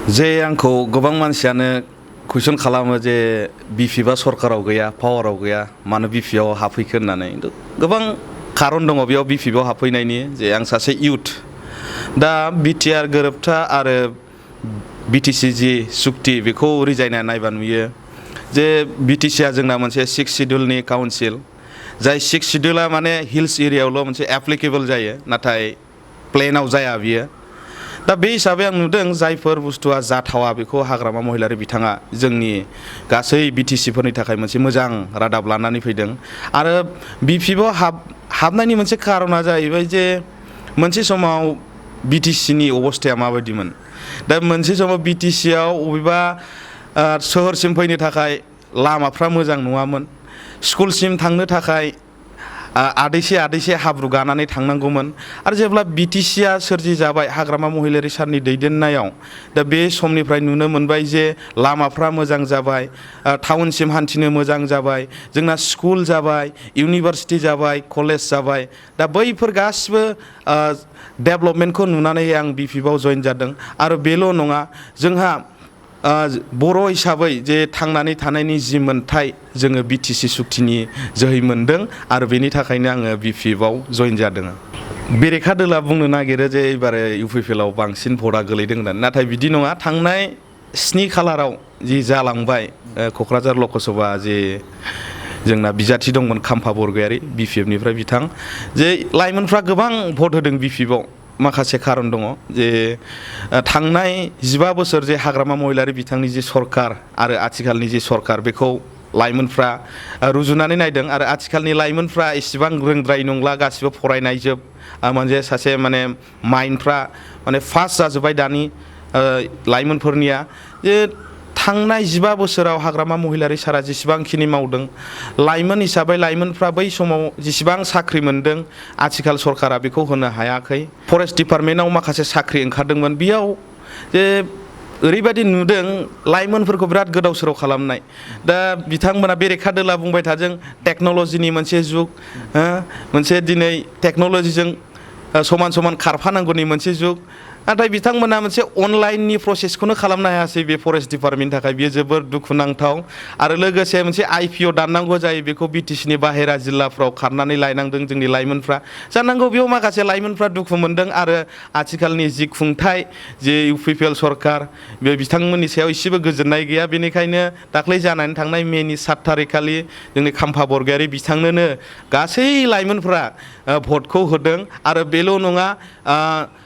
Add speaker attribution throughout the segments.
Speaker 1: जे आंखौ गोबां मानसियानो कुइसन खालामो जे बिपिबा सरकाराव गैया पावाराव गैया मानो बिपिआव हाबफैखो होननानै गोबां खारन दङ बेयाव बिपिआव हाबफैनायनि जे आं सासे इउथ दा बिटिआर गोरोबथा आरो बिटिसि जि सुक्ति बेखौ रिजायना नायबा नुयो जे बिटिसिआ जोंना मोनसे 6 सिड्युलनि काउन्सिल जाय 6 सिड्युला माने हिल्स एरियायावल' मोनसे एप्लिकेबल जायो नाथाय प्लेनाव जाया बियो दा बे हिसाबै आं नुदों जायफोर बुस्थुआ जाथावा बेखौ हाग्रामा महिलारि बिथाङा जोंनि गासै बिटिसिफोरनि थाखाय मोनसे मोजां रादाब लानानै फैदों आरो बिपिआव हाबनायनि मोनसे कारना जाहैबाय जे मोनसे समाव बिटिसिनि अबस्थाया माबायदिमोन दा मोनसे समाव बिटिसिआव अबेबा सोहोरसिम फैनो थाखाय लामाफ्रा मोजां नङामोन स्कुलसिम थांनो थाखाय आदैसे हाब्रु गानानै थांनांगौमोन आरो जेब्ला बिटिसिआ सोरजि जाबाय हाग्रामा महिलारि सारनि दैदेननायाव दा बे समनिफ्राय नुनो मोनबाय जे लामाफ्रा मोजां जाबाय टाउनसिम हान्थिनो मोजां जाबाय जोंना स्कुल जाबाय इउनिभार्सिटि जाबाय कलेज जाबाय दा बैफोर गासिबो डेभेलपमेन्टखौ नुनानै आं बिपिआव जइन जादों आरो बेल' नङा जोंहा बर' हिसाबै जे थांनानै थानायनि जि मोन्थाय जोङो बिटिसि सुक्तिनि जोहै मोनदों आरो बेनि थाखायनो आङो बिपिआव जइन जादों बेरेखा दोला बुंनो नागिरो जे एबारे इउपिपिएलआव बांसिन भटआ गोलैदों होननानै नाथाय बिदि नङा थांनाय 7 खालाराव जि जालांबाय क'क्राझार लकसभा जे जोंना बिजाथि दंमोन खाम्फा बरगयारी बिपिएफनिफ्राय बिथां जे लाइमोनफ्रा गोबां भट होदों बिपिआव माखासे खारन दङ जे थांनाय 15 बोसोर जे हाग्रामा महिलारि बिथांनि जि सरकार आरो आथिखालनि जि सरकार बेखौ लाइमोनफ्रा रुजुनानै नायदों आरो आथिखालनि लाइमोनफ्रा एसेबां रोंद्राय नंला गासिबो फरायनाय जोब मोनसे सासे माने माइन्डफ्रा माने फास्ट जाजोब्बाय दानि लाइमोनफोरनिया जे थांनाय 15 बोसोराव हाग्रामा महिलारि सारा जेसेबांखिनि मावदों लाइमोन हिसाबै लाइमोनफ्रा बै समाव जेसेबां साख्रि मोनदों आथिखाल सरकारा बेखौ होनो हायाखै फरेस्ट डिपार्टमेन्टआव माखासे साख्रि ओंखारदोंमोन बेयाव जे ओरैबायदि नुदों लाइमोनफोरखौ बिराद गोदाव सोराव खालामनाय दा बिथांमोना बेरेखा दोला बुंबाय थादों टेक्न'लजिनि मोनसे जुग मोनसे दिनै टेक्न'लजिजों समान समान खारफानांगौनि मोनसे जुग नाथाय बिथांमोना मोनसे अनलाइननि प्रसेसखौनो खालामनो हायासै बे फरेस्ट डिपार्टमेन्टनि थाखाय बियो जोबोर दुखुनांथाव आरो लोगोसे मोनसे आइपिअ दाननांगौ जायो बेखौ बिटिसिनि बाहेरा जिल्लाफ्राव खारनानै लायनांदों जोंनि लाइमोनफ्रा जानांगौ बेयाव माखासे लाइमोनफ्रा दुखु मोनदों आरो आथिखालनि जि खुंथाय जे इउपिपिएल सरकार बे बिथांमोननि सायाव एसेबो गोजोननाय गैया बेनिखायनो दाख्लै जानानै थांनाय मेनि 7 थारिखखालि जोंनि खाम्फा बरगयारी बिथांनोनो गासै लाइमोनफ्रा भटखौ होदों आरो बेल' नङा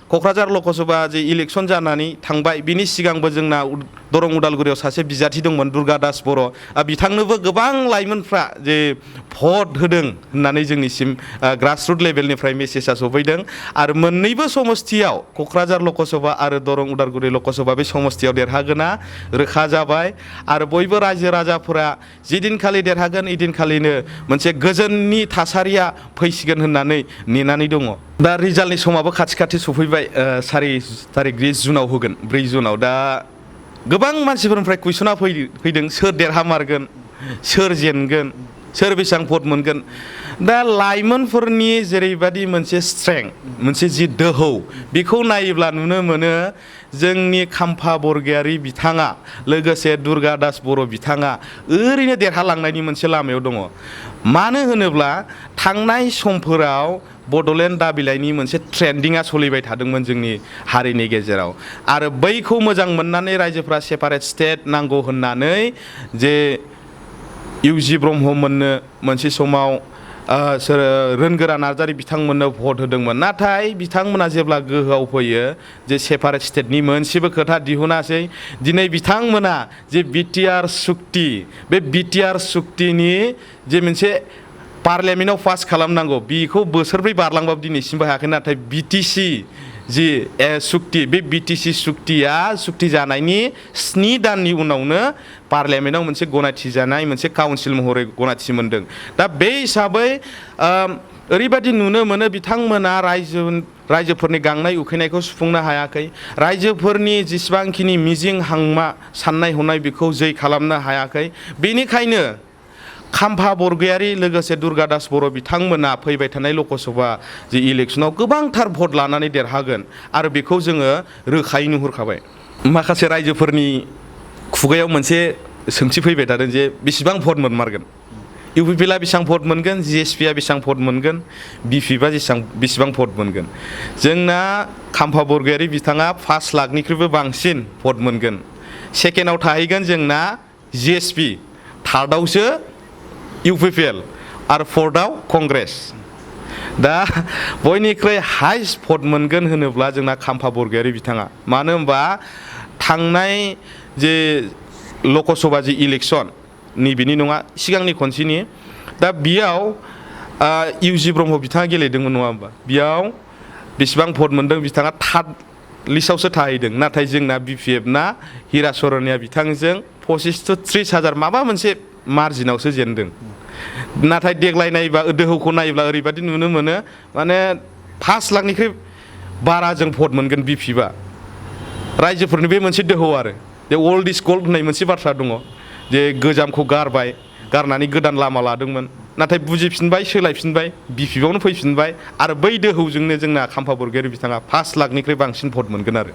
Speaker 1: क'क्राझार लकसभा जे इलेक्सन जानानै थांबाय बिनि सिगांबो जोंना दरं उदालगुरियाव सासे बिजाथि दंमोन दुर्गा दास बर' बिथांनोबो गोबां लाइमोनफ्रा जे भट होदों होननानै जोंनिसिम ग्रासरुट लेभेलनिफ्राय मेसेजआ सफैदों आरो मोननैबो समस्तियाव क'क्राझार लकसभा आरो दरं उदालगुरि लकसभा बे समस्तियाव देरहागोना रोखा जाबाय आरो बयबो रायजो राजाफोरा जिदिनखालि देरहागोन इदिनखालिनो मोनसे गोजोननि थासारिया फैसिगोन होननानै नेनानै दङ दा रिजाल्टनि समाबो खाथि सफैबाय 4 तारिख जुनाव होगोन 4 जुनाव दा गोबां मानसिफोरनिफ्राय कुइसना फैदों सोर देरहामारगोन सोर जेनगोन सोर बेसेबां भट मोनगोन दा लाइमोनफोरनि जेरैबायदि मोनसे स्ट्रेंथ मोनसे जि दोहौ बेखौ नायोब्ला नुनो मोनो जोंनि खाम्फा बरगयारी बिथाङा लोगोसे दुर्गा दास बर' बिथाङा ओरैनो देरहालांनायनि मोनसे लामायाव दङ मानो होनोब्ला थांनाय समफोराव बड'लेण्ड दाबिलाइनि मोनसे ट्रेन्डिङा सोलिबाय थादोंमोन जोंनि हारिनि गेजेराव आरो बैखौ मोजां मोननानै रायजोफ्रा सेपारेट स्टेट नांगौ होननानै जे इउजि ब्रह्ममोननो मोनसे समाव रोनगोरा नार्जारी बिथांमोननो भट होदोंमोन नाथाय बिथांमोना जेब्ला गोहोआव फैयो जे सेपारेट स्टेटनि मोनसेबो खोथा दिहुनासै दिनै बिथांमोना जे बिटिआर सुक्ति बे बिटिआर सुक्तिनि जे मोनसे पार्लियामेन्टआव पास खालामनांगौ बेखौ बोसोरब्रै बारलांबाबो दिनैसिमबो हायाखै नाथाय बिटिसि जि सुक्ति बे बिटिसि सुक्तिया सुक्ति जानायनि 7 दाननि उनावनो पार्लियामेन्टआव मोनसे गनायथि जानाय मोनसे काउन्सिल महरै गनायथि मोनदों दा बे हिसाबै ओरैबायदि नुनो मोनो बिथांमोना रायजोफोरनि गांनाय उखैनायखौ सुफुंनो हायाखै रायजोफोरनि जेसेबांखिनि मिजिं हांमा साननाय हनाय बेखौ जै खालामनो हायाखै बेनिखायनो खाम्फा बरगयारी लोगोसे दुर्गा दास बर' बिथांमोना फैबाय थानाय लकसभा जि इलेक्सनाव गोबांथार भट लानानै देरहागोन आरो बेखौ जोङो रोखायै नुहुरखाबाय माखासे रायजोफोरनि खुगायाव मोनसे सोंथि फैबाय थादों जे बेसेबां भट मोनमारगोन UPPL बेसेबां भट मोनगोन GSPआ बेसेबां भट मोनगोन BPबा बेसेबां भट मोनगोन जोंना खाम्फा बरगयारी बिथाङा 5 लाखनिख्रुइबो बांसिन भट मोनगोन सेकेन्डआव थाहैगोन जोंना GSP थार्डआवसो UPPL आरो फोर्थआव कंग्रेस दा बयनिख्रुइ हाइस्ट भट मोनगोन होनोब्ला जोंना खाम्फा बरगयारी बिथाङा मानो होनबा थांनाय जे लकसभा जे इलेक्सन नैबेनि नङा सिगांनि खनसेनि दा बेयाव UG ब्रह्म बिथाङा गेलेदोंमोन नङा होमबा बेयाव बेसेबां भट मोनदों बिथाङा थार्ड लिस्टआवसो थाहैदों नाथाय जोंना BPF ना हिरा सरनिया बिथांजों 25,000-30,000 माबा मोनसे मार्जिनावसो जेनदों नाथाय देग्लाय नायोबा दोहौखौ नायोब्ला ओरैबायदि नुनो मोनो माने 5 लाखनिख्रुइ बारा जों भट मोनगोन BPबा रायजोफोरनि बे मोनसे दोहौ आरो जे अल्ड इज गोल्ड होननाय मोनसे बाथ्रा दङ जे गोजामखौ गारनानै गोदान लामा लादोंमोन नाथाय बुजिफिनबाय सोलायफिनबाय BPआवनो फैफिनबाय आरो बै दोहौजोंनो जोंना खाम्फा बरगयारी बिथाङा 5 लाखनिख्रुइ बांसिन भट मोनगोन आरो